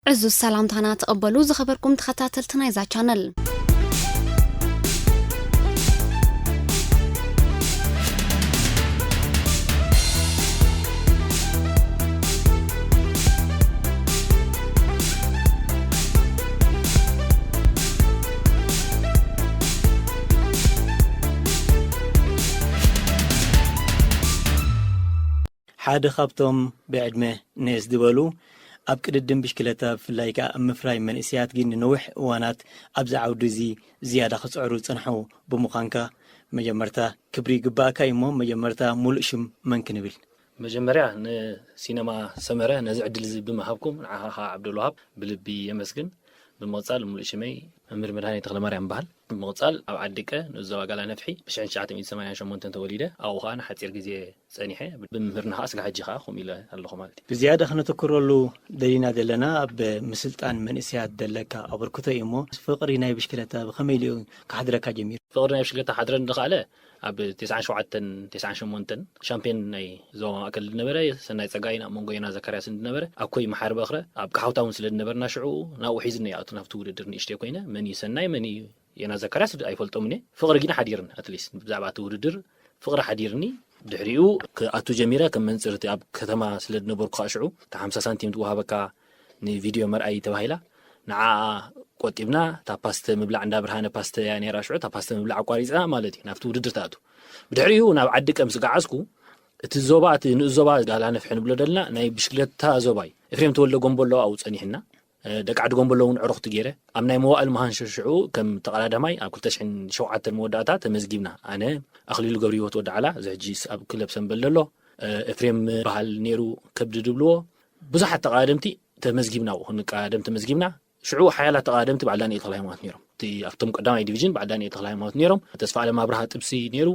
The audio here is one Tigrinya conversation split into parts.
ዕዙዝ ሰላምታና ተቐበሉ ዝኸበርኩም ተኸታተልቲ ናይዛ ቻነል። ሓደ ካብቶም ብዕድመ ንእስ ዝበሉ ኣብ ቅድድም ብሽክለታ ብፍላይ ከኣ ኣብ ምፍራይ መንእሰያት ግን ንነዊሕ እዋናት ኣብዚ ዓውዲ እዚ ዝያዳ ክጽዕሩ ዝጸንሑ ብምዃንካ መጀመርታ ክብሪ ይግባእካ እዩ እሞ መጀመርታ ሙሉእ ሽም መን ክንብል? መጀመርያ ንሲነማ ሰመረ ነዚ ዕድል እዚ ብምሃብኩም ንዓኻ ከኣ ዓብደልዋሃብ ብልቢ የመስግን። ብምቕጻል ሙሉእ ሽመይ መምህር መድሃኔ ተኽለማርያም ይበሃል። ብምቕጻል ኣብ ዓዲቀ ንኡስ ዞባ ጋላ ነፍሒ ብሽሕን ትሽዓተ ሚእትን ሰማንያን ሸሞንተን ተወሊደ። ኣብኡ ከኣ ንሓጺር ግዜ ጸኒሐ። ብምምህርና ከኣ ስጋብ ሕጂ ከኣ ከምኡ ኢለ ኣለኹ ማለት እዩ። ብዝያዳ ክነተኩረሉ ደሊና ዘለና ኣብ ምስልጣን መንእሰያት ደለካ ኣበርክቶ እዩ እሞ ፍቕሪ ናይ ብሽክለታ ብኸመይ ኢሉ እዩ ክሓድረካ ጀሚሩ? ፍቕሪ ናይ ብሽክለታ ሓድረኒ ዝኸኣለ ኣብ ተስዓን ሸውዓተን ተስዓን ሸሞንተን ሻምፒዮን ናይ ዞባ ማእከል ዝነበረ ሰናይ ጸጋይን ኣብ መንጎ ዮና ዘካርያስን ዝነበረ ኣብ ኮይ መሓሪ በኽረ ኣብ ካሕውታ እውን ስለ ዝነበርና ሽዑ ናብኡ ሒዝኒ ይኣቱ ናብቲ ውድድር ንእሽተይ ኮይነ መን እዩ ሰናይ መን እዩ ዮና ዘካርያስ ኣይፈልጦምን እየ። ፍቕሪ ግን ሓዲርኒ ኣትሊስት ብዛዕባ እቲ ውድድር ፍቕሪ ሓዲርኒ። ድሕሪኡ ክኣቱ ጀሚረ ከም መንጽርቲ ኣብ ከተማ ስለ ዝነበርኩ ከዓ ሽዑ እቲ ሓምሳ ሳንቲም ዝወሃበካ ንቪድዮ መርኣይ ተባሂላ ንዓኣ ቆጢብና እታ ፓስተ ምብላዕ እንዳ ብርሃነ ፓስተ እያ ነይራ ሽዑ እታ ፓስተ ምብላዕ ኣቋሪፅና ማለት እዩ ናብቲ ውድድር ትኣቱ። ብድሕሪኡ ናብ ዓዲ ቀምስ ገዓዝኩ። እቲ ዞባ እቲ ንኡስ ዞባ ጋላ ነፍሒ ንብሎ ደልና ናይ ብሽክለታ ዞባ እዩ። ኤፍሬም ተወልደ ጎንቦሎ ኣብኡ ፀኒሕና። ደቂ ዓዲ ጎንቦሎ እውን ዕሩኽቲ ገይረ ኣብ ናይ መዋእል መሃንሸ ሽዑ ከም ተቐዳዳማይ ኣብ ክልተ ሽሕን ሸውዓተን መወዳእታ ተመዝጊብና። ኣነ፣ ኣኽሊሉ ገብረ ህይወት ወዲ ዓላ እዚ ሕጂ ኣብ ክለብ ሰምበል ዘሎ፣ ኤፍሬም በሃል ነይሩ ከብዲ ድብልዎ ብዙሓት ተቐዳደምቲ ተመዝጊብና ኣብኡ ክንቀዳደም ተመዝጊብና። ሽዑ ሓያላት ተቐዳደምቲ በዓል ዳንኤል ተኽለ ሃይማኖት ነይሮም። እቲ ኣብቶም ቀዳማይ ዲቪዥን በዓል ዳንኤል ተኽለ ሃይማኖት ነይሮም። ተስፋ ኣለም ኣብርሃ ጥብሲ ነይሩ።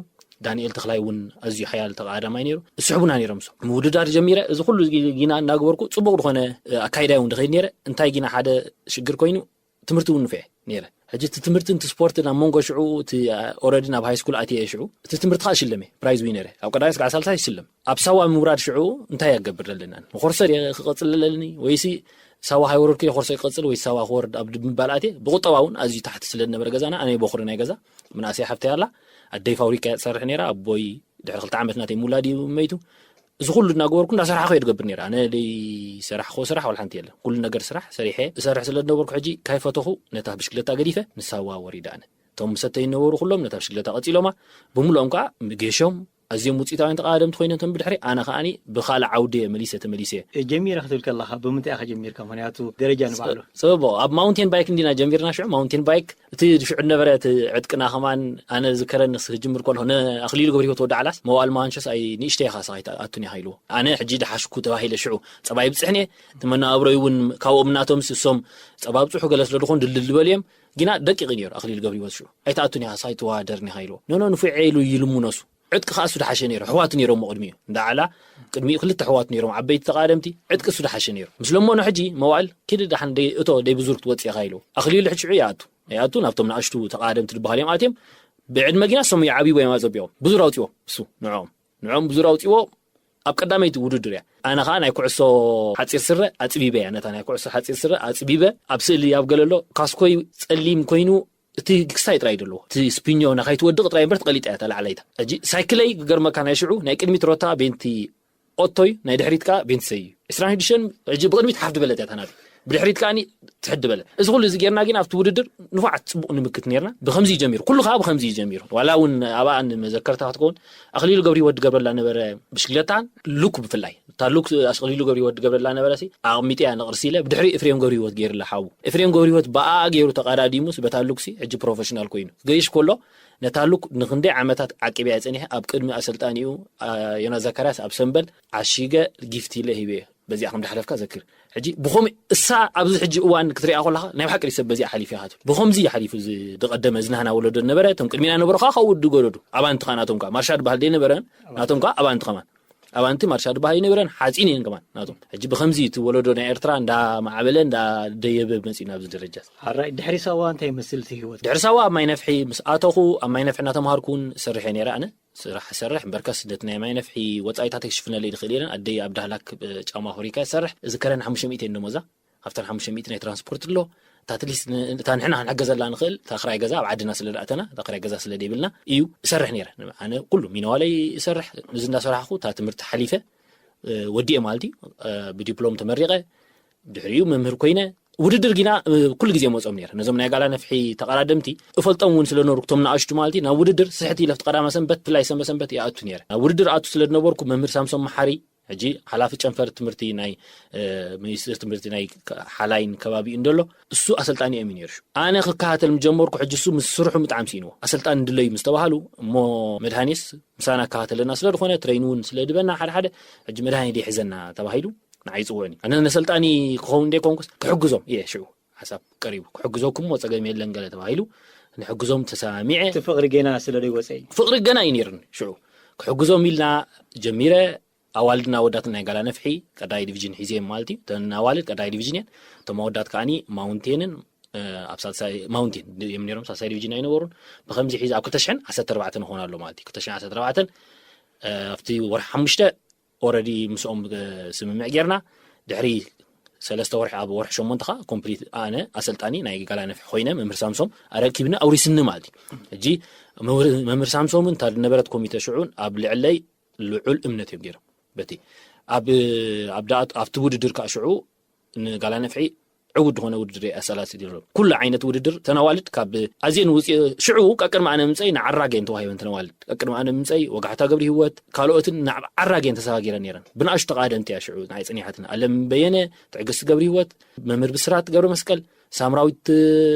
ዳንኤል ተኽላይ እውን ኣዝዩ ሓያል ተቐዳዳማይ ነይሩ። ዝስሕቡና ነይሮም እሶም። ምውድዳር ጀሚረ። እዚ ኩሉ ጊና እናገበርኩ ጽቡቕ ዝኾነ ኣካይዳ እውን ድኸይድ ነይረ። እንታይ ጊና ሓደ ሽግር ኮይኑ ትምህርቲ እውን ንፍዐ ነይረ። ሕጂ እቲ ትምህርትን እቲ ስፖርትን ኣብ መንጎ ሽዑ እቲ ኦረዲ ናብ ሃይ ስኩል ኣትየ ሽዑ እቲ ትምህርቲ ከዓ ሽለመ ፕራይዝ ዊነረ ኣብ ቀዳማይ ስጋዕ ሳልሳይ ይስለም ኣብ ሳዋ ምውራድ ሽዑ እንታይ ያገብር ኣለና ንኮርሰ ክቐፅል ኣለኒ ወይሲ ሳዋ ሃይወረድኩ የኮርሰ ክቐፅል ወይ ሳዋ ክወርድ ኣብ ምባል ኣትየ ብቁጠባ እውን ኣዝዩ ታሕቲ ስለ ዝነበረ ገዛና ኣነ በኹሪ ናይ ገዛ ምናእሰይ ሓፍተይ ኣላ ኣደይ ፋብሪካ እያ ትሰርሕ ነይራ ኣቦይ ድሕሪ ክልተ ዓመት ናተይ ምውላድ እዩ መይቱ እዚ ኩሉ እናገበርኩ እንዳሰራሕኩ እየ ዝገብር ነይረ ኣነ ደይ ሰራሕኮ ስራሕ ዋላ ሓንቲ የለን ኩሉ ነገር ስራሕ ሰሪሐ እሰርሕ ስለ ዝነበርኩ ሕጂ ካይፈተኹ ነታ ብሽክለታ ገዲፈ ንሳዋ ወሪደ ኣነ እቶም ምሰተይ ዝነበሩ ኩሎም ነታ ብሽክለታ ቀፂሎማ ብምልኦም ከዓ ጌሾም ኣዝዮም ውፅኢታውያን ተቐዳደምቲ ኮይኖም ቶም ብድሕሪ ኣነ ከዓኒ ብካልእ ዓውዲ እየ መሊሰ ተመሊሰ እየ ጀሚረ ክትብል ከለካ ብምንታይ ኢካ ጀሚርካ ምክንያቱ ደረጃ ንባዕሉ ፅቡቕ ኣብ ማውንቴን ባይክ እንዲና ጀሚርና ሽዑ ማውንቴን ባይክ እቲ ሽዑ ነበረ እቲ ዕጥቅና ከማን ኣነ ዝከረኒ ክጅምር ከሎ ንኣክሊሉ ገብረ ህይወት ወዲ ዓላስ መዋል ማንሸስ ኣይ ንእሽተይ ኢኻ ሳይት ኣቱን ኢኻ ኢልዎ ኣነ ሕጂ ድሓሽኩ ተባሂለ ሽዑ ፀባይ ብፅሕኒ እቲ መናብሮይ እውን ካብኦም እናቶም ስሶም ፀባ ብፅሑ ገለ ስለ ዝኾን ድልል ዝበሉ እዮም ግና ደቂቕ ነይሩ ኣክሊሉ ገብረ ህይወት ሽዑ ኣይትኣቱን ኢኻ ሳይት ተዋደርኒ ኢኻ ኢልዎ ኖኖ ንፉዐ ኢሉ ይልሙኖሱ ዕጥቂ ከዓ እሱ ድሓሸ ነይሩ ኣሕዋቱ ነይሮሞ ቅድሚኡ እንዳ ዓላ ቅድሚኡ ክልተ ኣሕዋቱ ነይሮም ዓበይቲ ተቓደምቲ ዕጥቂ እሱ ድሓሸ ነይሩ ምስ ለመኖ ሕጂ መዋእል ኪድ ዳሓን እቶ ደይ ብዙር ክትወፅእ ኢኻ ኢሉ ኣኽሊሉ ሕጂ ሽዑ ይኣቱ ይኣቱ ናብቶም ንኣሽቱ ተቓደምቲ ዝበሃሉ እዮም ኣትዮም ብዕድመ ጊና እሶም ይዓብይዎ እዮም ኣፀቢቖም ብዙር ኣውፅዎ እሱ ንዕኦም ንዕኦም ብዙር ኣውፅዎ ኣብ ቀዳመይቲ ውድድር እያ ኣነ ከዓ ናይ ኩዕሶ ሓፂር ስረ ኣፅቢበ እያ ነታ ናይ ኩዕሶ ሓፂር ስረ ኣፅቢበ ኣብ ስእሊ ኣብ ገለሎ ካስኮይ ፀሊም ኮይኑ እቲ ክሳይ ጥራይ ደለዎ እቲ ስፒኞ ናካይትወድቕ ጥራይ እምበር ትቐሊጣ እያ ተላዕለይታ ሕጂ ሳይክለይ ክገርመካ ናይ ሽዑ ናይ ቅድሚት ሮታ ቤንቲ ኦቶይ ናይ ድሕሪት ከዓ ቤንትሰይ እዩ ዕስራን ሽዱሽተን ሕጂ ብቅድሚት ሓፍ ዝበለት እያ ታናት ብድሕሪት ከዓ ትሕድ በለ እዚ ኩሉ እዚ ጌርና ግን ኣብቲ ውድድር ንፉዓት ፅቡቅ ንምክት ነርና ብከምዚ ጀሚሩ ኩሉ ከዓ ብከምዚ ጀሚሩ ዋላ እውን ኣብኣ ንመዘከርታ ክትከውን ኣክሊሉ ገብሪ ወዲ ገብረላ ነበረ ብሽክለታን ሉክ ብፍላይ እታ ሉክ ኣክሊሉ ገብሪ ወዲ ገብረላ ነበረ ኣቅሚጥያ ንቅርሲ ኢለ ብድሕሪ ኤፍሬም ገብሪ ህይወት ገይርላ ሓዉ ኤፍሬም ገብሪ ህይወት ብኣ ገይሩ ተቀዳዲሙስ በታ ሉክሲ ሕጂ ፕሮፌሽናል ኮይኑ ገይሽ ከሎ ነታ ሉክ ንክንደይ ዓመታት ዓቂብያ ፀኒሐ ኣብ ቅድሚ ኣሰልጣኒኡ ዮናስ ዘካርያስ ኣብ ሰንበል ዓሺገ ጊፍት ኢለ ሂበዮ በዚኣ ከም ድሓለፍካ ዘክር ሕጂ ብኸም እሳ ኣብዚ ሕጂ እዋን ክትሪኣ ከለካ ናይ ብሓቂ ሰብ በዚኣ ሓሊፉ ኢኻ ትብል ብኸምዚ ሓሊፉ ዝቀደመ ዝናህና ወለዶ ነበረ እቶም ቅድሚና ነበሩ ከዓ ካብኡ ድገደዱ ኣባንቲ ከዓ ናቶም ከዓ ማርሻ ድበሃል ደይነበረን ናቶም ከዓ ኣባንቲ ከማን ኣባንቲ ማርሻ ድበሃል ይነበረን ሓፂን እየን ከማን ናቶም ሕጂ ብኸምዚ እቲ ወለዶ ናይ ኤርትራ እንዳማዕበለ እንዳደየበ መፂኡ ናብዚ ደረጃ ሓራይ ድሕሪ ሳዋ እንታይ ይመስል እቲ ህይወት ድሕሪ ሳዋ ኣብ ማይ ነፍሒ ምስ ኣተኹ ኣብ ማይ ነፍሒ እናተምሃርኩ እውን ሰርሐ ነይረ ኣነ ስራሕ ሰርሕ እምበርከስ ነቲ ናይ ማይ ነፍሒ ወፃኢታት ክሽፍነለይ ዝኽእል የለን ኣደይ ኣብ ዳህላክ ጫማ ሆሪካ ይሰርሕ እዚ ከረን ሓሙሽተ ሚእቲ ደሞዛ ካብተን ሓሙሽተ ሚእቲ ናይ ትራንስፖርት ኣሎ። እታ ትሊስ እታ ንሕና ክንሕገዘላ ንኽእል እታ ክራይ ገዛ ኣብ ዓድና ስለ ዝኣተና እታ ክራይ ገዛ ስለ ዘይብልና እዩ እሰርሕ ነይረ። ኣነ ኩሉ ሚነዋለይ እሰርሕ፣ እዚ እንዳሰራሕኩ እታ ትምህርቲ ሓሊፈ ወዲኤ ማለት እዩ። ብዲፕሎም ተመሪቐ፣ ድሕሪኡ መምህር ኮይነ። ውድድር ግና ኩሉ ግዜ መጾም ነይረ። ነዞም ናይ ጋላ ነፍሒ ተቐዳደምቲ እፈልጦም እውን ስለ ነበርኩ፣ እቶም ንኣሽቱ ማለት እዩ፣ ናብ ውድድር ስሕት ኢለ ኣብቲ ቀዳማ ሰንበት፣ ብፍላይ ሰንበት ሰንበት ይኣቱ ነይረ። ናብ ውድድር ኣቱ ስለ ዝነበርኩ፣ መምህር ሳምሶም መሓሪ፣ ሕጂ ሓላፊ ጨንፈር ትምህርቲ ናይ ሚኒስትር ትምህርቲ ናይ ሓላይን ከባቢኡ እንደሎ፣ እሱ ኣሰልጣኒ እዩ ነይሩ። ኣነ ክከታተል ምስ ጀመርኩ፣ ሕጂ እሱ ምስ ስርሑ ምጣዕም ስኢንዎ። ኣሰልጣኒ ድለዩ ምስ ተባሃሉ፣ እሞ መድሃኔስ ምሳና ኣከታተለና ስለ ዝኾነ፣ ትሬን እውን ስለ ድበና፣ ሓደ ሓደ ሕጂ መድሃኔ ድሕዘና ተባሂሉ ንዓይ ይጽውዕኒ። ኣነ ነሰልጣኒ ክኸውን እንደ ኮንኩስ ክሕግዞም እየ። ሽዑ ሓሳብ ቀሪቡ፣ ክሕግዘኩም እሞ ጸገም የለን ገለ ተባሂሉ፣ ንሕግዞም ተሰማሚዐ። እቲ ፍቕሪ ገና ስለ ዘይወጸ እዩ። ፍቕሪ ገና እዩ ነይርኒ። ሽዑ ክሕግዞም ኢልና ጀሚረ። ኣዋልድና ወዳትን ናይ ጋላ ነፍሒ ቀዳይ ዲቪዥን ሒዘ ማለት እዩ። እተን ኣዋልድ ቀዳይ ዲቪዥን እየን። እቶም ኣወዳት ከዓኒ ማውንቴንን ኣብ ሳልሳይ ማውንቴን እዮም ነይሮም፣ ሳልሳይ ዲቪዥን ኣይነበሩን። ብከምዚ ሒዘ ኣብ ክልተ ሽሕን ዓሰርተ ኣርባዕተን ይኾን ኣሎ ማለት እዩ። ክልተ ሽሕን ዓሰርተ ኣርባዕተን ኣብቲ ወርሒ ሓሙሽተ ኦረዲ ምስኦም ስምምዕ ጌርና። ድሕሪ ሰለስተ ወርሒ፣ ኣብ ወርሒ ሸሞንተ ኸዓ ኮምፕሊት ኣነ ኣሰልጣኒ ናይ ጋላ ነፍሒ ኮይነ፣ መምህር ሳምሶም ኣረኪብኒ ኣውሪስኒ ማለት እዩ። ሕጂ መምህር ሳምሶምን እታ ዝነበረት ኮሚተ ሽዑን ኣብ ልዕለይ ልዑል እምነት እዮም ገይሮም። በቲ ኣብ ኣብ ዳኣ ኣብቲ ውድድር ከዓ ሽዑ ንጋላ ነፍሒ ዕውድ ዝኾነ ውድድር ኣሰላሲ ዲሮ ኩሉ ዓይነት ውድድር ተናዋልድ ካብ ኣዝየን ውፅእ ሽዑ ቀቅድሚ ኣነ ምፀይ ንዓራገ እየን ተዋሂበን ተናዋልድ ቀቅድሚ ኣነ ምፀይ ወጋሕታ ገብሪ ህይወት ካልኦትን ንዓራገ እየን ተሰጋጊረን ነይረን። ብንኣሽቱ ተቃደምቲ እያ ሽዑ ናይ ፅኒሓትን ኣለም በየነ፣ ትዕግስቲ ገብሪ ህይወት፣ መምህር ብስራት ገብረ መስቀል፣ ሳምራዊት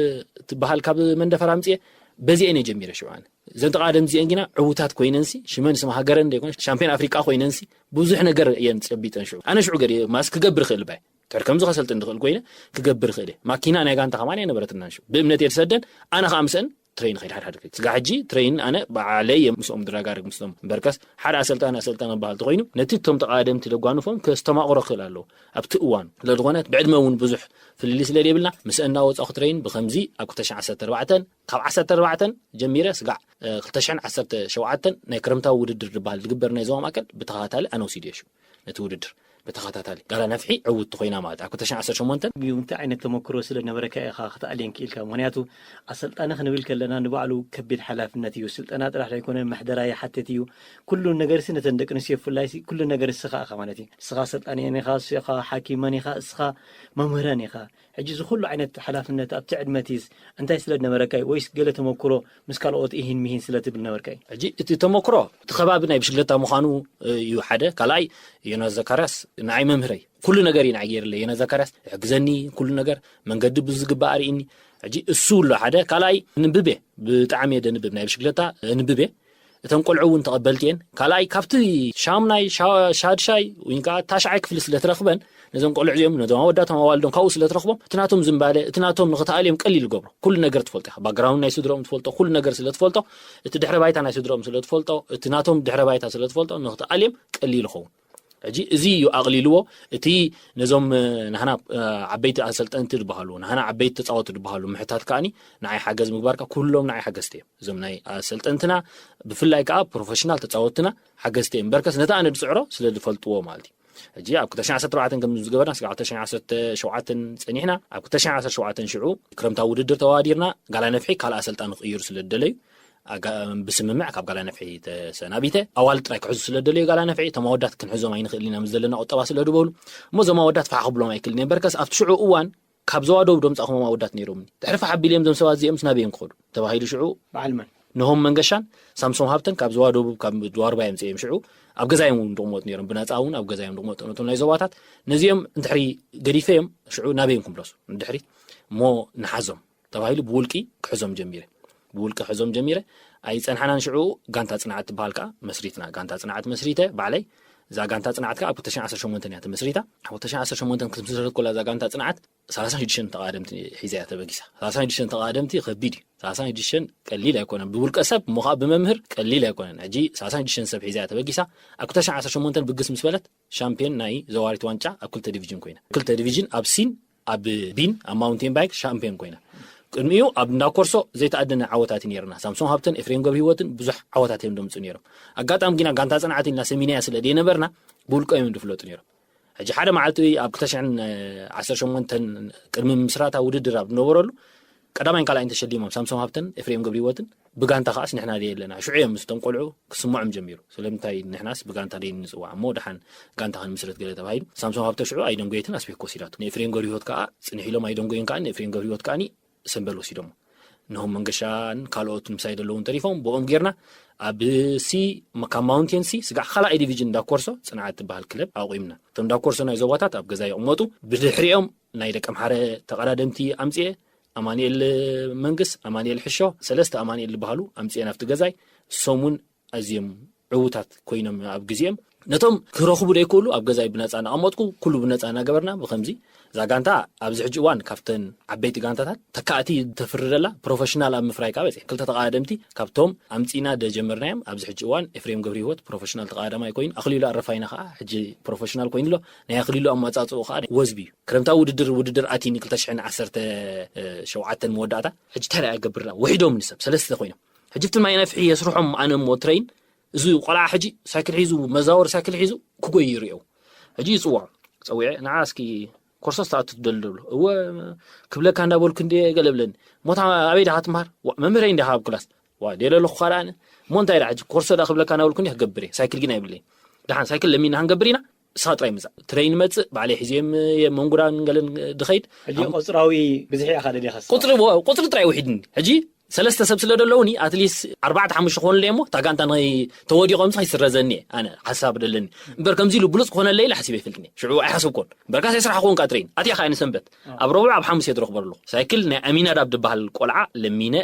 ትበሃል ካብ መንደፈራ ምፅየ። በዚአን እየ ጀሚረ ሽዑ ኣነ። እዘን ተቃደምቲ እዚአን ግና ዕውታት ኮይነንሲ ሽመን ስም ሃገረን ደይኮነ ሻምፒዮን ኣፍሪቃ ኮይነንሲ ብዙሕ ነገር እየን ጨቢጠን። ሽዑ ኣነ ሽዑ ገዲ ማስ ክገብር ክእል ባይ ትሕር ከምዚ ከሰልጥን ድኽእል ኮይነ ክገብር ክእል እየ። ማኪና ናይ ጋንታ ከማን ኣይነበረትናን። ሽዑ ብእምነት እየ ዝሰደን። ኣነ ከዓ ምስአን ትሬን ኸይድ ሓድሓድ ክእል ስጋ ሕጂ ትሬን ኣነ በዓለይ እየ ምስኦም ድረጋርግ ምስቶም በርከስ ሓደ ኣሰልጣን ኣሰልጣን በሃል ተኮይኑ ነቲ እቶም ተቃደምቲ ደጓንፎም ከስተማቕሮ ክእል ኣለዎ ኣብቲ እዋን ስለዝኾነ ብዕድመ እውን ብዙሕ ፍልሊ ስለ ዘይብልና ምስአን እናወፃኹ ትሬን ብከምዚ ኣብ ክልተ ሽሕን ዓሰርተ ኣርባዕተን ካብ ዓሰርተ ኣርባዕተን ጀሚረ ስጋዕ ክልተ ሽሕን ዓሰርተ ሸውዓተን ናይ ክረምታዊ ውድድር ዝበሃል ዝግበር ናይ ዞባ ማእከል ብተኸታታሊ ኣነ ወሲደ እየ። ሽዑ ነቲ ውድድር ብተኸታታሊ ጋላ ነፍሒ ዕውቲ ኮይና ማለት ኣብ ክልተ ሽሕን ዓሰርተ ሸሞንተን። እዩ እንታይ ዓይነት ተመክሮ ስለ ነበረካ ኢኻ ክትኣልየን ክኢልካ? ምኽንያቱ ኣሰልጣኒ ክንብል ከለና ንባዕሉ ከቢድ ሓላፍነት እዩ። ስልጠና ጥራሕ ኣይኮነን፣ ምሕደራ ይሓትት እዩ። ኩሉ ነገርሲ ነተን ደቂ ኣንስትዮ ብፍላይሲ ኩሉ ነገር እስኻ ኢኻ ማለት እዩ። እስኻ ኣሰልጣኒየን ኢኻ፣ እስኻ ሓኪመን ኢኻ፣ እስኻ መምህረን ኢኻ። ሕጂ እዚ ኩሉ ዓይነት ሓላፍነት ኣብቲ ዕድመ እቲስ እንታይ ስለ ዝነበረካ እዩ? ወይስ ገለ ተመክሮ ምስ ካልኦት ኢሂን ምሂን ስለ ትብል ነበርካ እዩ? ሕጂ እቲ ተመክሮ እቲ ከባቢ ናይ ብሽግለታ ምዃኑ እዩ ሓደ። ካልኣይ ዮናስ ዘካርያስ ንዓይ መምህረይ ኩሉ ነገር እዩ ንዓይ ገይርለይ። ዮናስ ዘካርያስ ይሕግዘኒ፣ ኩሉ ነገር መንገዲ ብዝግባእ ኣርእኒ። ሕጂ እሱ ኣሎ ሓደ። ካልኣይ ንብቤ ብጣዕሚ እየ ደንብብ፣ ናይ ብሽግለታ ንብቤ እተን ቆልዑ እውን ተቐበልቲ እየን። ካልኣይ ካብቲ ሻምናይ ሻ- ሻድሻይ ወይ ከዓ ታሽዓይ ክፍሊ ስለ ትረኽበን ነዞም ቆልዑ እዚኦም ነዞም ኣወዳቶም ኣዋልዶም ካብኡ ስለ ትረኽቦም እቲ ናቶም ዝንባለ እቲ ናቶም ንኽትኣልዮም ቀሊል ይገብሮ። ኩሉ ነገር ትፈልጦ ኢኻ፣ ባክግራውንድ ናይ ስድሮኦም ትፈልጦ፣ ኩሉ ነገር ስለ ትፈልጦ፣ እቲ ድሕረ ባይታ ናይ ስድሮኦም ስለ ትፈልጦ፣ እቲ ናቶም ድሕረ ባይታ ስለ ትፈልጦ ንኽትኣልዮም ቀሊል ይኸውን። ሕጂ እዚ እዩ ኣቕሊልዎ። እቲ ነዞም ናህና ዓበይቲ ኣሰልጠንቲ ዝበሃሉ ናህና ዓበይቲ ተፃወቱ ዝበሃሉ ምሕታት ከዓኒ ንዓይ ሓገዝ ምግባርካ ኩሎም ንዓይ ሓገዝቲ እዮም። እዞም ናይ ኣሰልጠንትና ብፍላይ ከዓ ፕሮፌሽናል ተፃወትና ሓገዝቲ እዮም። በርከስ ነቲ ኣነ ዝፅዕሮ ስለ ዝፈልጥዎ ማለት እዩ። ሕጂ ኣብ ክልተ ሽሕን ዓሰርተ ኣርባዕተን ከም ዝገበርና ስጋዕ ክልተ ሽሕን ዓሰርተ ሸውዓተን ፀኒሕና ኣብ ክልተ ሽሕን ዓሰርተ ሸውዓተን ሽዑ ክረምታዊ ውድድር ተዋዲርና ጋላ ነፍሒ ካልእ ኣሰልጣኒ ክቕይሩ ስለ ዝደለዩ ብስምምዕ ካብ ጋላ ነፍሒ ተሰናቢተ። ኣዋልድ ጥራይ ክሕዙ ስለ ዝደለዩ ጋላ ነፍሒ እቶም ኣወዳት ክንሕዞም ኣይንኽእልን ኢና ምስ ዘለና ቁጠባ ስለ ዝበሉ እሞ እዞም ኣወዳት ፋሕ ክብሎም ኣይክእልን እየ። በርከስ ኣብቲ ሽዑ እዋን ካብ ዞባ ደቡብ ዶ ምጻእኹም ኣወዳት ነይሮምኒ። ድሕሪ ፋሕ ኣቢሎም እዞም ሰባት እዚኦም ናበይ እዮም ክኸዱ ተባሂሉ ሽዑ በዓል መን? ነሆም መንገሻን ሳምሶም ሃብተን ካብ ዞባ ደቡብ ካብ ድዋርባ እዮም መጺኦም ሽዑ ኣብ ገዛዮም እውን ድቕመጡ ነይሮም ብነጻ እውን ኣብ ገዛዮም ድቕመጡ ነቶም ናይ ዞባታት ነዚኦም እንድሕሪ ገዲፈዮም ሽዑ ናበይ እዮም ክምለሱ ንድሕሪት እሞ ንሓዞም ተባሂሉ ብውልቂ ክሕዞም ጀሚረ። ብውልቂ ክሕዞም ጀሚረ። ኣይጸንሓናን ሽዑ ጋንታ ጽንዓት ትበሃል ከዓ መስሪትና። ጋንታ ጽንዓት መስሪተ ባዕለይ እዛ ጋንታ ጽንዓት ከዓ ኣብ ክልተ ሽሕን ዓሰርተ ሸሞንተን እያ ተመስሪታ። ኣብ ክልተ ሽሕን ዓሰርተ ሸሞንተን ክትምስረት ከላ እዛ ጋንታ ጽንዓት ሰላሳን ሽዱሽተን ተቓደምቲ ሒዛ እያ ተበጊሳ። ሰላሳን ሽዱሽተን ተቓደምቲ ከቢድ እዩ። ሰላሳን ሽዱሽተን ቀሊል ኣይኮነን። ብውልቀ ሰብ እሞ ከዓ ብመምህር ቀሊል ኣይኮነን። ሕጂ ሰላሳን ሽዱሽተን ሰብ ሒዛ እያ ተበጊሳ። ኣብ ክልተ ሽሕን ዓሰርተ ሸሞንተን ብግስ ምስ በለት ሻምፒዮን ናይ ዘዋሪት ዋንጫ ኣብ ክልተ ዲቪዥን ኮይና። ክልተ ዲቪዥን ኣብ ሲን ኣብ ቢን ኣብ ማውንቴን ባይክ ሻምፒዮን ኮይና። ቅድሚኡ ኣብ እንዳ ኮርሶ ዘይተኣደነ ዓወታት እዩ ነይርና። ሳምሶን ሃብተን ኤፍሬም ገብረ ህይወትን ብዙሕ ዓወታት እዮም ደምፁ ነይሮም። ኣጋጣሚ ግና ጋንታ ፅንዓት ኢልና ሰሚናያ ስለ ዘይነበርና ብውልቀ እዮም ዝፍለጡ ነይሮም። ሕጂ ሓደ መዓልቲ ኣብ ክልተ ሽሕን ዓሰርተ ሸሞንተን ቅድሚ ምስራታ ውድድር ኣብ ዝነበረሉ ቀዳማይን ካልኣይን ተሸሊሞም ሳምሶም ሃብተን ኤፍሬም ገብረህይወትን ብጋንታ ከዓስ ንሕና ደይ ኣለና። ሽዑ እዮም ምስቶም ቆልዑ ክስምዖም ጀሚሩ። ስለምንታይ ንሕናስ ብጋንታ ደይ ንጽዋዕ እሞ ደሓን ጋንታ ክንምስረት ገለ ተባሂሉ። ሳምሶም ሃብተ ሽዑ ኣይደንጎየትን ኣስቤክ ወሲዳቱ። ንኤፍሬም ገብረህይወት ከኣ ጽንሕ ኢሎም ኣይደንጎየን ከኣ ንኤፍሬም ገብረህይወት ከኣ ሰምበል ወሲዶሞ። ነሆም መንገሻን ካልኦት ምሳይ ዘለውን ተሪፎም ብኦም ጌርና ኣብ ሲ ካብ ማውንቴን ሲ ስጋዕ ካልኣይ ዲቪዥን ዳኮርሶ ጽንዓት ትበሃል ክለብ ኣቑምና። እቶም ዳኮርሶ ናይ ዞባታት ኣብ ገዛ ይቕመጡ። ብድሕሪኦም ናይ ደቀምሓረ ተቐዳደምቲ ኣምጽኤ ኣማኑኤል መንግስ፣ ኣማኑኤል ሕሾ፣ ሰለስተ ኣማኑኤል ዝበሃሉ ኣምጽኤ ናብቲ ገዛይ። እሶም እውን ኣዝዮም ዕዉታት ኮይኖም ኣብ ግዜኦም ነቶም ክረኽቡ ደይክእሉ ኣብ ገዛይ ብነጻ እናቐመጥኩ ኩሉ ብነጻ እናገበርና ብከምዚ እዛ ጋንታ ኣብዚ ሕጂ እዋን ካብተን ዓበይቲ ጋንታታት ተካእቲ ተፍርደላ ፕሮፌሽናል ኣብ ምፍራይ ካብ በፂሕ ክልተ ተቃደምቲ ካብቶም ኣምፂና ደጀመርናዮም። ኣብዚ ሕጂ እዋን ኤፍሬም ገብረ ህይወት ፕሮፌሽናል ተቃዳማይ ኮይኑ ኣኽሊሉ ኣረፋይና ከዓ ሕጂ ፕሮፌሽናል ኮይኑ ኣሎ። ናይ ኣኽሊሉ ኣመፃፅኡ ከዓ ወዝቢ እዩ። ክረምታዊ ውድድር ውድድር ኣቲኒ ክልተ ሽሕን ዓሰርተ ሸውዓተን መወዳእታ ሕጂ እንታይ ደኣ ይገብርና ውሒዶም ንሰብ ሰለስተ ኮይኖም ሕጂ ብቲ ማይ ነፍሒ የስርሖም ኣነ እሞ ትረይን እዚ ቆልዓ ሕጂ ሳይክል ሒዙ መዛወር ሳይክል ሒዙ ክጎይ ይርእዮ። ሕጂ ይፅውዖ ፀዊዐ ንዓ እስኪ ኮርሶ ዝተኣቱ ትደሊ ደብሎ እወ ክብለካ እንዳበልኩ እንደ ገለብለኒ ሞታ ኣበይ ዳኻ ትምሃር መምህረይ እንዲኻ ኣብ ክላስ ዋ ደለ ኣለኹ ካልኣነ እሞ እንታይ ዳ ሕጂ ኮርሶ ዳ ክብለካ እንዳበልኩ እንዲ ክገብር እየ ሳይክል ግን ኣይብለይ ደሓን ሳይክል ለሚና ክንገብር ኢና ንስኻ ጥራይ ምጻእ ትረይ ንመጽእ ባዕለይ ሒዘዮም መንጉራን ገለን ድኸይድ ሕጂ ቁፅራዊ ብዝሒ ኢኻ ደሊኻስ ቁፅሪ ቁፅሪ ጥራይ ውሒድኒ ሕጂ ሰለስተ ሰብ ስለ ደለውኒ ኣትሊስት ኣርባዕተ ሓሙሽተ ክኾኑ ኣለየ እሞ እታ ጋንታ ንኸይ ተወዲቖም ከይስረዘኒ እየ ኣነ ሓሳብ ደለኒ እምበር ከምዚ ኢሉ ብሉፅ ክኾነለይ ኢለ ሓሲበ ይፈልጥኒ ሽዑ ኣይሓሰብኮን እምበርካስ ስራሕ ክኾንካ ትረይን ኣትያ ከኣ ንሰንበት ኣብ ረቡዕ ኣብ ሓሙስ እየ ዝረኽቦ ኣለኹ ሳይክል ናይ ኣሚናዳብ ዝበሃል ቆልዓ ለሚነ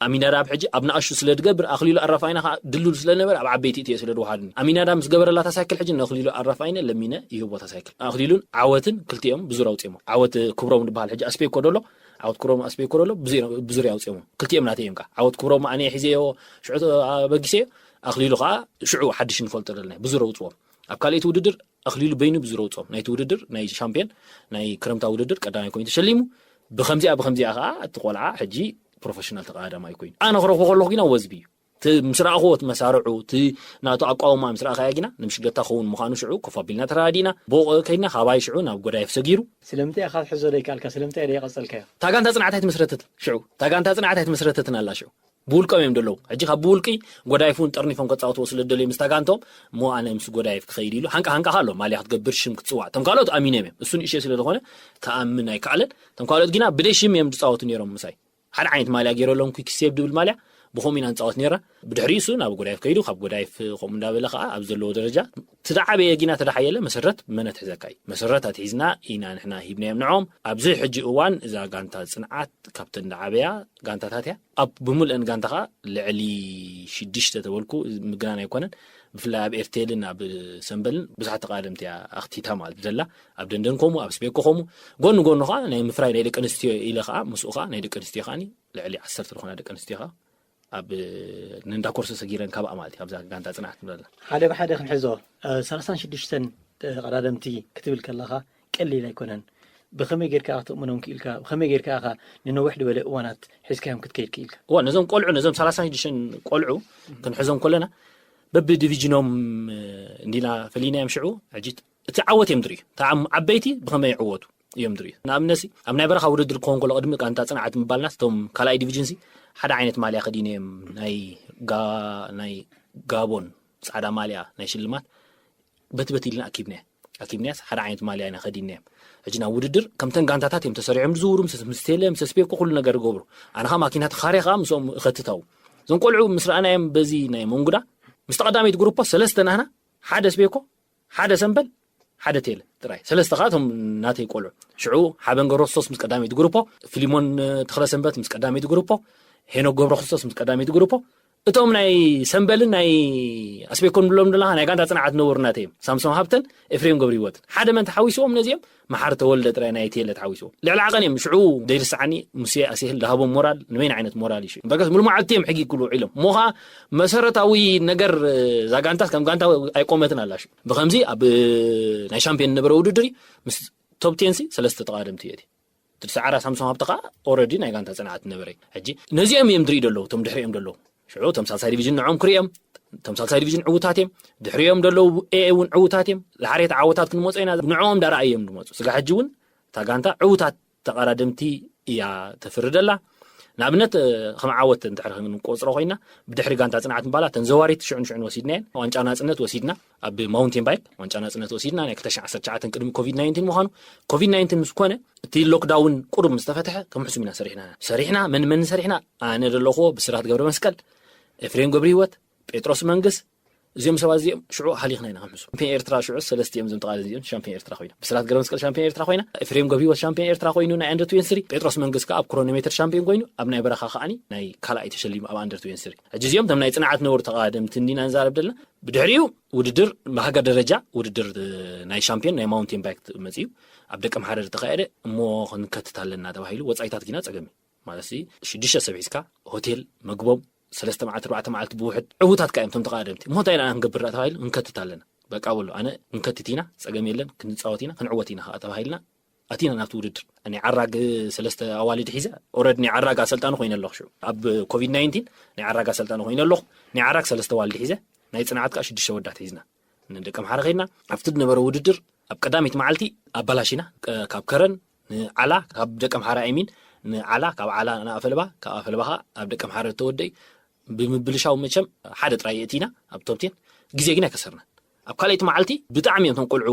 ኣሚናዳብ ሕጂ ኣብ ንኣሽቱ ስለ ዝገብር ኣኽሊሉ ኣራፋይና ከዓ ድልሉ ስለ ዝነበረ ኣብ ዓበይቲ እትዮ ስለ ዝወሃድኒ ኣሚናዳብ ምስ ገበረላታ ሳይክል ሕጂ ንኣኽሊሉ ኣራፋይነ ለሚነ ይህቦታ ሳይክል ኣኽሊሉን ዓወትን ክልቲኦም ብዙር ኣውፅሞ ዓወት ክብሮም ዝበሃል ሕጂ ኣስፔኮ ደሎ ዓወት ክብሮም ኣስቤኮ ደሎ ብዙር ያውፅሞ ክልቲኦም ናተይ እዮም ከዓ ዓወት ክብሮም ኣነ ሒዘዮ ሽዑ ኣበጊሰዮ ኣኽሊሉ ከዓ ሽዑ ሓድሽ ንፈልጦ ዘለና ብዙር ኣውፅዎም ኣብ ካልኦት ውድድር ኣኽሊሉ በይኑ ብዙር ኣውፅዎም ናይቲ ውድድር ናይ ሻምፒዮን ናይ ክረምታ ውድድር ቀዳማይ ኮይኑ ተሸሊሙ ብከምዚኣ ብከምዚኣ ከዓ እቲ ቆልዓ ሕጂ ፕሮፌሽናል ተቃዳማይ ኮይኑ ኣነ ክረኽቦ ከለኹ ግና ወዝቢ እዩ እቲ ምስ ረኣኽዎ እቲ መሳርዑ እቲ ናቱ ኣቋውማ ምስ ረኣኻያ ግና ንምሽገታ ክኸውን ምዃኑ ሽዑ ኮፍ ኣቢልና ተረዳዲእና ብኡ ከይድና ካባይ ሽዑ ናብ ጎዳይፍ ሰጊሩ ስለምንታይ ኢኻ ክትሕዞ ዘይከኣልካ ስለምንታይ ደይቀጸልካዮ እታ ጋንታ ጽንዓት ኣይትመስረተትን ሽዑ እታ ጋንታ ጽንዓት ኣይትመስረተትን ኣላ ሽዑ ብውልቆም እዮም ደለዉ ሕጂ ካብ ብውልቂ ጎዳይፍ እውን ጠርኒፎም ከጻወትዎ ስለ ዝደለዩ ምስ ታጋንቶም እሞ ኣነ ምስ ጎዳይፍ ክኸይድ ኢሉ ሓንቃ ሓንቃ ኣሎ ማልያ ክትገብር ሽም ክትጽዋዕ እቶም ካልኦት ኣሚኖም እዮም እሱ ንእሽተይ ስለ ዝኾነ ክኣምን ኣይከኣለን እቶም ካልኦት ግና ብደይ ሽም እዮም ዝጻወቱ ነይሮም ምሳይ ሓደ ዓይነት ማልያ ገይረሎም quick step ዝብል ማልያ ብኸምኡ ኢና ንጻወት ነይርና ብድሕሪኡ እሱ ናብ ጎዳይፍ ከይዱ ካብ ጎዳይፍ ከምኡ እንዳበለ ከዓ ኣብ ዘለዎ ደረጃ እቲ ዝዓበየ ጊና ተዳሓየለ መሰረት መነ ትሕዘካ እዩ መሰረት ኣትሒዝና ኢና ንሕና ሂብናዮም ንዖም ኣብዚ ሕጂ እዋን እዛ ጋንታ ፅንዓት ካብተን ዝዓበያ ጋንታታት እያ ኣብ ብምልአን ጋንታ ከዓ ልዕሊ ሽዱሽተ ተበልኩ ምግናን ኣይኮነን ብፍላይ ኣብ ኤርቴልን ኣብ ሰንበልን ብዙሓት ተቃደምቲ እያ ኣኽቲታ ማለት ዘላ ኣብ ደንደን ከምኡ ኣብ ስቤኮ ከምኡ ጎኒ ጎኒ ከዓ ናይ ምፍራይ ናይ ደቂ ኣንስትዮ ኢለ ከዓ ምስኡ ከዓ ናይ ደቂ ኣንስትዮ ከዓ ልዕሊ ዓሰርተ ዝኾና ደቂ ኣንስትዮ ከዓ ኣብ ነንዳ ኮርሶ ሰጊረን ካብኣ ማለት እዩ ኣብዛ ጋንታ ፅንዓት ንብለላ ሓደ ብሓደ ክንሕዞ ሰላሳን ሽዱሽተን ተቐዳደምቲ ክትብል ከለኻ ቀሊል ኣይኮነን ብኸመይ ጌርካ ክትእምኖም ክኢልካ ብኸመይ ጌርካ ኢኻ ንነዊሕ ዝበለ እዋናት ሒዝካዮም ክትከይድ ክኢልካ እዋ ነዞም ቆልዑ ነዞም ሰላሳን ሽዱሽተን ቆልዑ ክንሕዞም ከለና በብዲቪዥኖም እንዲና ፈሊናዮም ሽዑ ሕጂ እቲ ዓወት እዮም ዝርእዩ እታ ዓበይቲ ብኸመይ ይዕወቱ እዮም ዝርእዩ ንኣብነት ኣብ ናይ በረኻ ውድድር ክኸውን ከሎ ቅድሚ ጋንታ ፅንዓት ምባልና እቶም ካልኣይ ዲቪዥን ሲ ሓደ ዓይነት ማልያ ከዲኖም ናይ ናይ ጋቦን ፃዕዳ ማልያ ናይ ሽልማት በቲ በቲ ኢልና ኣኪብናያ ኣኪብናያስ ሓደ ዓይነት ማልያ ኢና ከዲናዮም ሕጂ ናብ ውድድር ከምተን ጋንታታት እዮም ተሰሪዖም ዝዝውሩ ምስ ቴለ ምስ ስፔኮ ኩሉ ነገር ይገብሩ ኣነ ኸዓ ማኪና ተኻርየ ኸዓ ምስኦም እኸትታው እዞም ቆልዑ ምስ ረኣናዮም በዚ ናይ መንጉዳ ምስ ተቐዳመይቲ ግሩፖ ሰለስተ ናህና ሓደ ስቤኮ ሓደ ሰምበል ሓደ ቴለ ጥራይ ሰለስተ ከዓ እቶም ናተይ ቆልዑ ሽዑ ሓበን ገብረክርስቶስ ምስ ቀዳመይቲ ግሩፖ ፊሊሞን ተኽለሰንበት ምስ ቀዳመይቲ ግሩፖ ሄኖክ ገብረክርስቶስ ምስ ቀዳመይቲ ግሩፖ እቶም ናይ ሰምበልን ናይ ኣስቤኮን ብሎም ዘለካ ናይ ጋንታ ፅንዓት ዝነበሩ ናተይ እዮም ሳምሶም ሃብተን ኤፍሬም ገብረህይወትን ሓደ መን ተሓዊስዎም ነዚኦም መሓር ተወልደ ጥራይ ናይ ቴለ ተሓዊስዎ ልዕሊ ዓቐን እዮም ሽዑ ዘይርስዓኒ ሙሴ ኣስየህል ዝሃቦም ሞራል ንበይን ዓይነት ሞራል እዩ ሽዑ በርካስ ሙሉ መዓልቲ እዮም ሕጊ ክብሉ ውዒሎም እሞ ኸዓ መሰረታዊ ነገር እዛ ጋንታስ ከም ጋንታ ኣይቆመትን ኣላ ሽዑ ብከምዚ ኣብ ናይ ሻምፒዮን ነበረ ውድድር እዩ ምስ ቶፕ ቴንሲ ሰለስተ ተቃደምቲ እየ እቲ ሰዓራ ሳምሶም ሃብተ ኸዓ ኦረዲ ናይ ጋንታ ፅንዓት ነበረ ሕጂ ነዚኦም እዮም ዝርኢ ደለዉ እቶም ድሕሪኦም ደለዉ ሽዑ እቶም ሳልሳይ ዲቪዥን ንዖም ክርእዮም፣ እቶም ሳልሳይ ዲቪዥን ዕውታት እዮም። ድሕሪኦም ዘለዉ ኤ እውን ዕውታት እዮም። ድሓር እቲ ዓወታት ክንመፁ ኢና፣ ንዕኦም ዳረኣዮም ድመፁ። ስጋ ሕጂ እውን እታ ጋንታ ዕውታት ተቐዳደምቲ እያ ተፍርደላ። ንኣብነት ከም ዓወት እንድሕር ክንቆፅሮ ኮይና፣ ብድሕሪ ጋንታ ፅንዓት ምባላ ተን ዘዋሪት ሽዑ ንሽዑ ወሲድናየን። ዋንጫ ናፅነት ወሲድና፣ ኣብ ማውንቴን ባይክ ዋንጫ ናፅነት ወሲድና፣ ናይ ክልተ ሽሕን ዓሰርተ ትሽዓተን ቅድሚ ኮቪድ ናይንቲን ምዃኑ። ኮቪድ ናይንቲን ምስ ኮነ፣ እቲ ሎክዳውን ቁሩብ ምስ ተፈትሐ ከም ሕሱም ኢና ሰሪሕና። ሰሪሕና፣ መን መን ሰሪሕና? ኣነ ዘለኹዎ፣ ብስራት ገብረ መስቀል፣ ኤፍሬም ገብረ ህይወት፣ ጴጥሮስ መንግስ፣ እዚኦም ሰባት እዚኦም ሽዑ ሃሊኽና ኢና ከም ሕሱም። ሻምፒዮን ኤርትራ ሽዑ ሰለስቲኦም እዞም ተቓደምቲ እዚኦም ሻምፒዮን ኤርትራ ኮይኖም። ብስራት ገብረ መስቀል ሻምፒዮን ኤርትራ ኮይና፣ ኤፍሬም ገብረ ህይወት ሻምፒዮን ኤርትራ ኮይኑ ናይ ኣንደር ትዌንቲ ስሪ፣ ጴጥሮስ መንግስ ከዓ ኣብ ክሮኖሜትር ሻምፒዮን ኮይኑ፣ ኣብ ናይ በረኻ ከዓኒ ናይ ካልኣይ ተሸሊሙ ኣብ ኣንደር ትዌንቲ ስሪ። ሕጂ እዚኦም እቶም ናይ ፅንዓት ነበሩ ተቓደምቲ እንዲና ንዛረብ ዘለና። ብድሕሪኡ ውድድር ብሃገር ደረጃ ውድድር ናይ ሻምፒዮን ናይ ማውንቴን ባይክ መፅዩ ኣብ ደቀምሓረ ዝተኻየደ እሞ ክንከትት ኣለና ተባሂሉ ወፃኢታት ጊና ፀገም እዩ። ማለት ሽዱሽተ ሰብ ሒዝካ ሆቴል መግቦም ሰለስተ መዓልቲ ኣርባዕተ መዓልቲ ብውሕድ ዕውታት ከ እዮም እቶም ተቓደምቲ። እሞ እንታይ ኢና ክንገብር ደኣ ተባሂሉ ክንከትት ኣለና። በቃ በሉ፣ ኣነ ክንከትት ኢና፣ ፀገም የለን፣ ክንፃወት ኢና፣ ክንዕወት ኢና ከዓ ተባሂልና ኣቲና ናብቲ ውድድር። ናይ ዓራግ ሰለስተ ኣዋልድ ሒዘ፣ ኦረድ ናይ ዓራግ ኣሰልጣኒ ኮይነ ኣለኹ። ሽዑ ኣብ ኮቪድ ናይንቲን ናይ ዓራግ ኣሰልጣኒ ኮይነ ኣለኹ። ናይ ዓራግ ሰለስተ ኣዋልድ ሒዘ፣ ናይ ፅንዓት ከዓ ሽዱሽተ ወዳት ሒዝና ንደቀ ምሓረ ከይድና። ኣብቲ ዝነበረ ውድድር ኣብ ቀዳሚት መዓልቲ ኣባላሺና፣ ቅ-፣ ካብ ከረን ንዓላ፣ ካብ ደቀ ምሓረ ኣይሚን ንዓላ፣ ካብ ዓላ ንኣፈልባ፣ ካብ ኣፈልባ ከዓ ኣብ ደቀ ምሓረ ተወደይ ብምብልሻው መቸም ሓደ ጥራይ የእቲና ኣብ ቶፕ ቴን። ግዜ ግን ኣይከሰርናን። ኣብ ካልኣይቲ መዓልቲ ብጣዕሚ እዮም እቶም ቆልዑ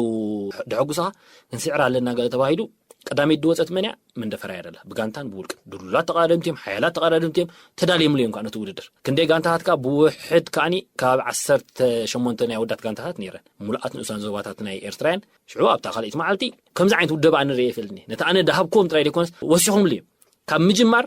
ደሐጉሳኻ፣ ክንስዕር ኣለና ገለ ተባሂሉ። ቀዳመይቲ ድወፀት መን እያ? መንደፈራ እያ ደላ። ብጋንታን ብውልቅን ድሉላት ተቓደምቲ እዮም፣ ሓያላት ተቓደምቲ እዮም፣ ተዳልዮምሉ እዮም ከዓ ነቲ ውድድር። ክንደይ ጋንታታት ከዓ ብውሕድ ከዓኒ ካብ ዓሰርተ ሸሞንተ ናይ ኣወዳት ጋንታታት ነይረን። ሙሉኣት ንኡሳን ዞባታት ናይ ኤርትራያን። ሽዑ ኣብታ ካልኣይቲ መዓልቲ ከምዚ ዓይነት ውደባ ኣነ ርእየ ይፈልጥኒ። ነቲ ኣነ ደሃብክዎም ጥራይ ዘይኮነስ ወሲኾምሉ እዮም። ካብ ምጅማር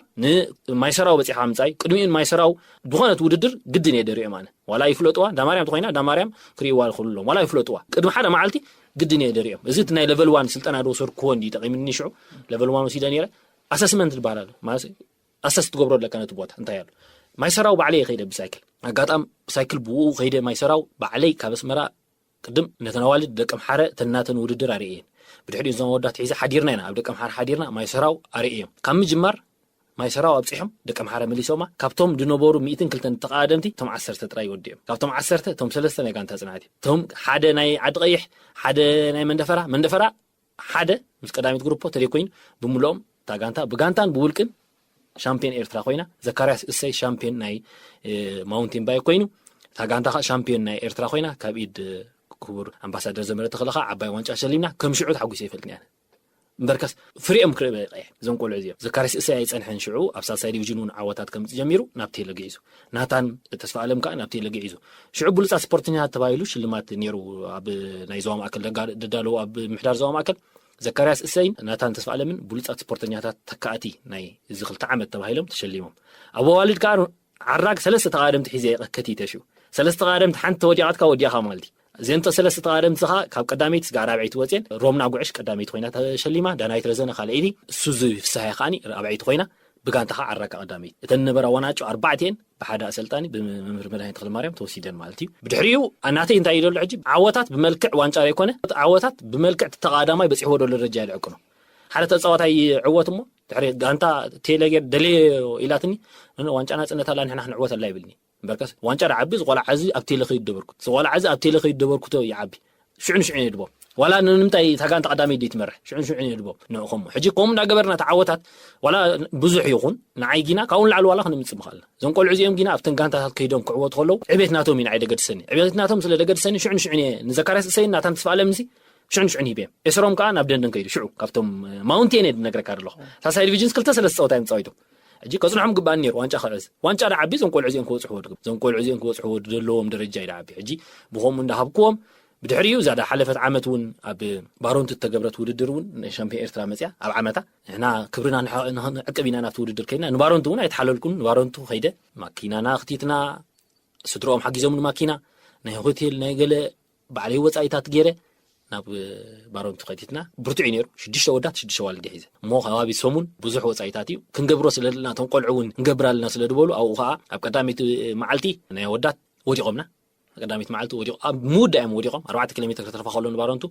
ንማይሰራው በፂሓ ምጻይ፣ ቅድሚኡ ንማይሰራው ዝኾነት ውድድር ግድን እየ ደሪኦም ኣነ። ዋላ ይፍለጥዋ፣ ዳማርያም ተኾይና ዳማርያም ክርእይዋ ይኽእሉ ኣለዎም። ዋላ ይፍለጥዋ። ቅድሚ ሓደ መዓልቲ ግድን እየ ደሪኦም። እዚ እቲ ናይ ለቨል ዋን ስልጠና ዶ ወሰድክዎ እንዲ ጠቒምኒ ሽዑ፣ ለቨል ዋን ወሲደ ነይረ። ኣሰስመንት ዝበሃል ኣሎ። ማለት ኣሰስ ትገብሮ ኣለካ ነቲ ቦታ እንታይ ኣሎ። ማይሰራው ባዕለይ ከይደ ብሳይክል። ኣጋጣም ብሳይክል ብኡ ከይደ ማይሰራው ባዕለይ ካብ ኣስመራ ቅድም ነተን ኣዋልድ ደቀምሓረ ተናተን ውድድር ኣርእየን። ብድሕሪኡ እዞም ኣወዳት ሒዘ ሓዲርና ኢና፣ ኣብ ደቀምሓረ ሓዲርና ማይሰራው ኣርእዮም። ካብ ምጅማር ማይሰራው ኣብፂሖም ደቀምሓረ መሊሶማ። ካብቶም ዝነበሩ ሚእትን ክልተን ተቓደምቲ እቶም ዓሰርተ ጥራይ ወዲኦም። ካብቶም ዓሰርተ እቶም ሰለስተ ናይ ጋንታ ፅንዓት እዮም። እቶም ሓደ ናይ ዓዲ ቀይሕ፣ ሓደ ናይ መንደፈራ፣ መንደፈራ ሓደ ምስ ቀዳሚት ግሩፖ ተደይ ኮይኑ ብምልኦም እታ ጋንታ ብጋንታን ብውልቅን ሻምፒዮን ኤርትራ ኮይና። ዘካርያስ እሰይ ሻምፒዮን ናይ፣ እ፣ ማውንቴን ባይክ ኮይኑ፣ እታ ጋንታ ከዓ ሻምፒዮን ናይ ኤርትራ ኮይና ካብ ኢድ፣ እ፣ ክቡር ኣምባሳደር ዘመረ ተኽለ ከዓ ዓባይ ዋንጫ ሸሊምና። ከም ሽዑ ተሓጒሰ ይፈልጥኒ ኣነ። እምበርከስ ፍሪኦም ክርኢ በቂዐ። እዞም ቆልዑ እዚኦም ዘካርያስ እሰይ ኣይጸንሐን። ሽዑ ኣብ ሳልሳይ ዲቪዥን እውን ዓወታት ከምጽእ ጀሚሩ ናብ ቴለ ግዒዙ። ናታን ተስፋ ኣለም ከዓ ናብ ቴለ ግዒዙ። ሽዑ ብሉጻት ስፖርተኛታት ተባሂሉ ሽልማት ነይሩ። ኣብ ናይ ዞባ ማእከል ደጋ-፣ ደዳለዉ ኣብ ምሕዳር ዞባ ማእከል ዘካርያስ እሰይን ናታን ተስፋ ኣለምን ብሉጻት ስፖርተኛታት ተካእቲ ናይ እዚ ክልተ ዓመት ተባሂሎም ተሸሊሞም። ኣብ ኣዋልድ ከዓ ዓራግ ሰለስተ ተቓደምቲ ሒዘ እየ ከቲተ። ሽዑ ሰለስተ ተቓደምቲ ሓንቲ ተወዲቓትካ ወዲእኻ ማለት እዩ። እዘን ሰለስተ ተቓደምቲ ከዓ ካብ ቀዳመይቲ ስጋዕ ራብዐይቲ ወፅየን። ሮምና ጉዕሽ ቀዳመይቲ ኮይና ተሸሊማ፣ ዳናይት ረዘነ ካልኣይቲ፣ ሱዚ ፍስሃየ ከዓኒ ራብዐይቲ ኮይና ብጋንታ ከዓ ዓራግ ቀዳመይቲ። እተን ነበራ ዋናጮ ኣርባዕቲኤን ብሓደ ኣሰልጣኒ ብመምህር መድሃኒት ተኽለማርያም ተወሲደን ማለት እዩ። ብድሕሪኡ ናተይ እንታይ እዩ ዘሎ ሕጂ? ዓወታት ብመልክዕ ዋንጫ ዘይኮነ፣ ዓወታት ብመልክዕ እቲ ተቓዳማይ በፂሕዎ ዘሎ ደረጃ ይልዕቅኖ። ሓደ ተፃዋታይ ይዕወት እሞ ድሕሪ ጋንታ ቴሌ ጌር ደልዮ ኢላትኒ፣ "ኖ፣ ኖ፣ ዋንጫ ናፅነት ኣላ፣ ንሕና ክንዕወት ኣላ" ይብልኒ። እምበርከስ ዋንጫ ደዓቢ ዝቆልዓ እዚ ኣብ ቴሌ ከይዱ ደበርኩት፣ ዝቆልዓ እዚ ኣብ ቴሌ ከይዱ ደበርኩቶ ይዓቢ። ሽዑ ንሽዑ የድቦም። ዋላ ንምንታይ እታ ጋንታ ቀዳመይቲ ደይ ትመርሕ? ሽዑ ንሽዑ የድቦም። ንዕኹም ሕጂ ከምኡ እንዳገበርና ተዓወታት ዋላ ብዙሕ ይኹን ንዓይ ጊና ካብኡ ንላዕሊ ዋላ ክንምጽእ ምኽኣልና። እዞም ቆልዑ እዚኦም ጊና ኣብተን ጋንታታት ከይዶም ክዕወቱ ከለዉ ዕቤት ናቶም እዩ ንዓይ ደገድሰኒ። ዕቤት ናቶም ስለ ደገድሰኒ ሽዑ ንሽዑ እየ ንዘካርያስ እሰይን ናታን ተስፋ ኣለምሲ ሽዑ ንሽዑ ሂበዮም። ኤስሮም ከኣ ናብ ደንደን ከይዱ ሽዑ ካብቶም ማውንቴን እየ ዝነግረካ ዘለኹ። ሳልሳይ ዲቪዥንስ ክልተ ሰለስተ ጸወታ እዮም ተጻዊቶም። ሕጂ ከጽንሖም ግባኣኒ ነይሩ ዋንጫ ክዕዝ። ዋንጫ ደዓቢ እዞም ቆልዑ እዚኦም ክበጽሕዎ ድግም። እዞም ቆልዑ እዚኦም ክበጽሕዎ ደለዎም ደረጃ እዩ ደዓቢ። ሕጂ ብኸምኡ እንዳሃብክዎም ብድሕሪኡ እዛ ዝሓለፈት ዓመት እውን ኣብ ባሮንቱ እተገብረት ውድድር እውን ንሻምፒዮን ኤርትራ መጽያ ኣብ ዓመታ ንሕና ክብርና ንሐ-፣ ንኸ-፣ ንዕቅብ ኢና ናብቲ ውድድር ከይድና ንባሮንቱ እውን ኣይተሓለልኩን። ንባሮንቱ ከይደ ማኪናና ኣኽቲትና፣ ስድርኦም ሓጊዞም ንማኪና፣ ናይ ሆቴል፣ ናይ ገለ ባዕለይ ወጻኢታት ገይረ ናብ ባሮንቱ ከቲትና። ብርቱዕ እዩ ነይሩ። ሽዱሽተ ወዳት ሽዱሽተ ዋልድ ሒዘ። እሞ ከባቢ ሰሙን ብዙሕ ወጻኢታት እዩ። ክንገብሮ ስለ ዘለና፣ እቶም ቆልዑ እውን ክንገብር ኣለና ስለ ዝበሉ፣ ኣብኡ ኸዓ ኣብ ቀዳመይቲ መዓልቲ ናይ ወዳት ወዲቖምና። ቀዳመይቲ መዓልቲ ወዲቑ-፣ ኣብ ምውዳእ እዮም ወዲቖም። ኣርባዕተ ኪሎ ሜትር ከተርፋ ከሎ ንባሮንቱ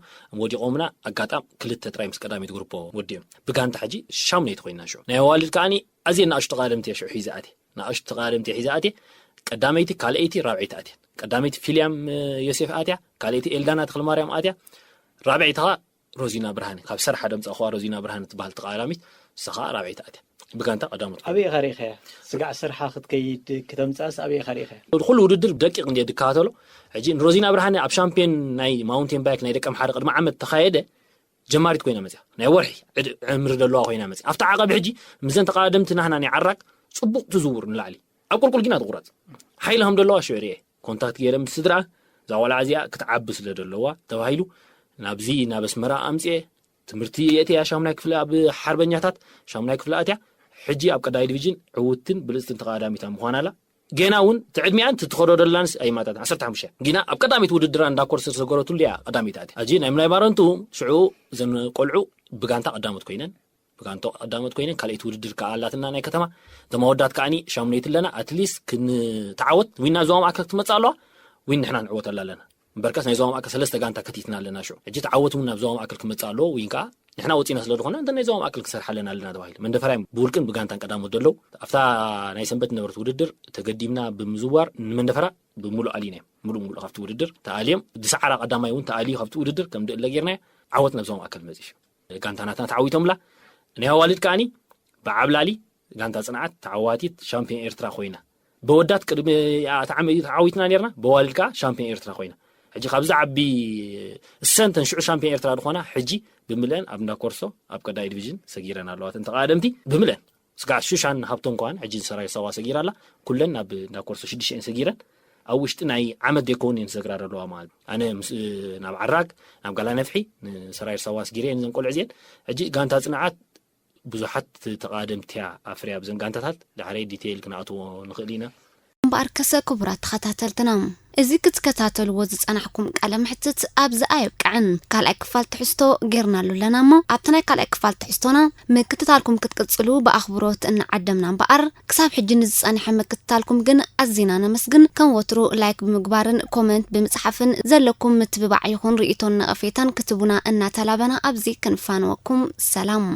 ወዲቖምና። ኣጋጣም ክልተ ጥራይ ምስ ቀዳመይቲ ግሩፖ ወዲኦም። ብጋንታ ሕጂ ሻሙነይቲ ኮይና ሽዑ። ናይ ኣዋልድ ከዓኒ ኣዝየን ንኣሽቱ ተቓደምቲ እየ ሽዑ ሒዘ ኣትየ። ንኣሽቱ ተቓደምቲ እየ ሒዘ ኣትየ። ቀዳመይቲ፣ ካልኣይቲ፣ ራብዐይቲ ኣትየን። ቀዳመይቲ ፊልያም ዮሴፍ ኣትያ፣ ካልኣይቲ ኤልዳና ተክለማርያም ኣትያ፣ ራብዐይቲ ከዓ ሮዚና ብርሃነ። ካብ ሰርሓ ደምፃ ከዋ ሮዚና ብርሃነ ትበሃል ተቃዳሚት፣ ንሳ ከዓ ራብዐይቲ ኣትያ። ብጋንታ ቀዳሞት ኮይና። ኣበይ ኢኻ ርኢኻያ? ስጋዕ ሰርሓ ክትከይድ ክተምፅኣስ ኣበይ ኢኻ ርኢኻያ? ኩሉ ውድድር ደቂቕ እንደ ድከታተሎ። ሕጂ ንሮዚና ብርሃነ ኣብ ሻምፒዮን ናይ ማውንቴን ባይክ ናይ ደቀምሓረ ቅድሚ ዓመት ተኻየደ፣ ጀማሪት ኮይና መፅያ። ናይ ወርሒ ዕድ- ዕምሪ ዘለዋ ኮይና መፅያ። ኣብቲ ዓቐብ ሕጂ ምስዘን ተቃደምቲ ናህና ናይ ዓራግ ፅቡቕ ትዝውር ንላዕሊ። ኣብ ቁልቁል ግና ትቑረፅ። ሓይሊ ከም ዘለዋ ሽዑ ርኤ። ኮንታክት ገይረ ምስ ስድራ፣ እዛ ቆልዓ እዚኣ ክትዓቢ ስለ ዘለዋ ተባሂሉ ናብዚ ናብ ኣስመራ ኣምፅኤ። ትምህርቲ የእትያ ሻሙናይ ክፍሊ ኣብ ሓርበኛታት፣ ሻሙናይ ክፍሊ ኣትያ። ሕጂ ኣብ ቀዳይ ዲቪዥን ዕውትን ብልፅትን ተቃዳሚታ ምዃና ኣላ። ጌና እውን እቲ ዕድሚኣን እቲ ትኸዶ ደላንስ ኣይማጣት ዓሰርተ ሓሙሽተ ግና ኣብ ቀዳሚት ውድድራ እንዳ ኮርስ ዝሰገረትሉ እያ ቀዳሚት ኣትያ። ሕጂ ናይ ምላይ ባረንቱ ሽዑ እዘን ቆልዑ ብጋንታ ቀዳሞት ኮይነን፣ ብጋንታ ቀዳሞት ኮይነን ካልኣይቲ ውድድር ከዓ ኣላትና ናይ ከተማ። እቶም ኣወዳት ከዓኒ ሻሙነይቲ ኣለና። ኣትሊስት ክንተዓወት ዊና ዞባ ማእከል ክትመፅእ ኣለዋ። ዊን ንሕና ንዕወተላ ኣለና። እምበርከስ ናይ ዞባ ማእከል ሰለስተ ጋንታ ከቲትና ኣለና። ሽዑ ሕጂ ተዓወት እውን ናብ ዞባ ማእከል ክመፅእ ኣለዎ። ዊን ከዓ ንሕና ወፂና ስለ ዝኾነ እንተ ናይ ዞባ ማእከል ክሰርሓለን ኣለና ተባሂሉ። መንደፈራ እዮም ብውልቅን ብጋንታን ቀዳሞት ዘለዉ። ኣብታ ናይ ሰንበት ነበረት ውድድር ተገዲምና ብምዝዋር ንመንደፈራ ብምሉእ ኣሊና እዮም። ምሉእ ምሉእ ካብቲ ውድድር ተኣልዮም። ድሰዓራ ቀዳማይ እውን ተኣልዩ ካብቲ ውድድር ከም ድእለ ጌርናዮ። ዓወት ናብ ዞባ ማእከል መፂ። ሽዑ ጋንታ ናትና ተዓዊቶምላ። ናይ ኣዋልድ ከዓኒ ብዓብላሊ ጋንታ ጽንዓት ተዓዋቲት ሻምፒዮን ኤርትራ ኮይና። በወዳት ቅድሚ ተዓዊትና ነርና፣ በዋልድ ከዓ ሻምፒዮን ኤርትራ ኮይና። ሕጂ ካብዚ ዓቢ እሰንተን ሽዑ ሻምፒዮን ኤርትራ ዝኾና ሕጂ ብምልአን ኣብ እንዳ ኮርሶ ኣብ ቀዳይ ዲቪዥን ሰጊረን ኣለዋ። እተን ተቃደምቲ ብምልአን ስጋዕ ሹሻን ሃብቶም ከዋን ሕጂ ሰራዊት ሳዋ ሰጊራ ኣላ። ኩለን ናብ እንዳ ኮርሶ ሽዱሽተን ሰጊረን ኣብ ውሽጢ ናይ ዓመት ዘይከውን እየን ዝሰግራ ዘለዋ ማለት። ኣነ ምስ ናብ ዓራግ ናብ ጋላ ነፍሒ ንሰራዊት ሳዋ ሰጊረ እየን እዘን ቆልዑ እዚአን። ሕጂ ጋንታ ጽንዓት ብዙሓት ተቃደምትያ ኣፍርያ ብዘን ጋንታታት ዳሕረይ ዲቴይል ክንኣትዎ ንኽእል ኢና። እምበኣርከሰ ክቡራት ተኸታተልትና፣ እዚ ክትከታተልዎ ዝጸናሕኩም ቃለ መሕትት ኣብዚ ኣየብቅዐን። ካልኣይ ክፋል ትሕዝቶ ጌርናሉ ኣለና እሞ፣ ኣብቲ ናይ ካልኣይ ክፋል ትሕዝቶና ምክትታልኩም ክትቅጽሉ ብኣኽብሮት እናዓደምና እምበኣር፣ ክሳብ ሕጂ ንዝጸንሐ ምክትታልኩም ግን ኣዚና ነመስግን። ከም ወትሩ ላይክ ብምግባርን ኮመንት ብምጽሓፍን ዘለኩም ምትብባዕ ይኹን ርእይቶን ነቐፌታን ክትቡና እናተላበና ኣብዚ ክንፋንወኩም። ሰላም።